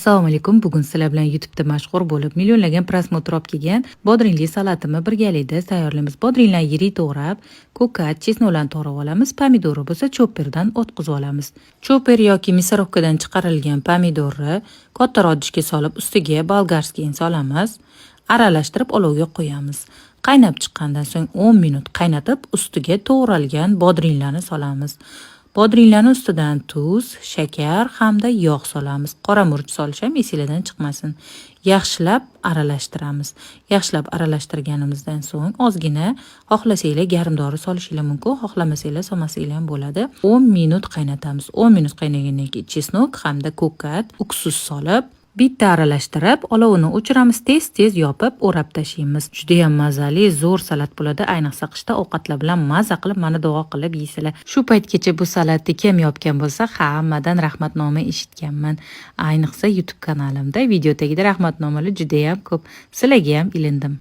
Assalomu alaykum. Bugun sizlar bilan YouTube'da mashhur bo'lib, millionlagan просмотр olib kelgan bodringli salatimni birgalikda tayyorlaymiz. Bodringlarni yirik to'g'rab, ko'kat, чеснок larni to'g'rab olamiz. Pomidori bo'lsa chopperdan o'tkazib olamiz. Chopper yoki мясорубка dan chiqarilgan pomidorni kattaroq idishga solib, ustiga болгарский ni solamiz. Aralashtirib olovga qo'yamiz. Qaynab chiqqandan so'ng 10 minut qaynatib, ustiga to'g'ralgan bodringlarni solamiz. Bodringlarni ustidan tuz, shakar hamda yog' solamiz. Qora murch solish ham esinglardan chiqmasin. Yaxshilab aralashtiramiz. Yaxshilab aralashtirganimizdan so'ng ozgina, xohlasanglar, garmdori solishinglar mumkin, xohlamasanglar, solmasanglar ham bo'ladi. 10 minut qaynatamiz. 10 minut qaynagandan keyin чеснок hamda ko'kat, уксус solib, bitta aralashtirib, olovini o'chiramiz, tez-tez yopib, o'rab tashlaymiz. Judayam mazali, zo'r salat bo'ladi. Ayniqsa qishda ovqatlar bilan maza qilib, mana duo qilib yeysizlar. Shu paytgacha bu salatni kim yopgan bo'lsa, hammadan rahmatnoma eshitganman. Ayniqsa YouTube kanalimda video tagida rahmatnomalar judayam ko'p. Sizlarga ham ilindim.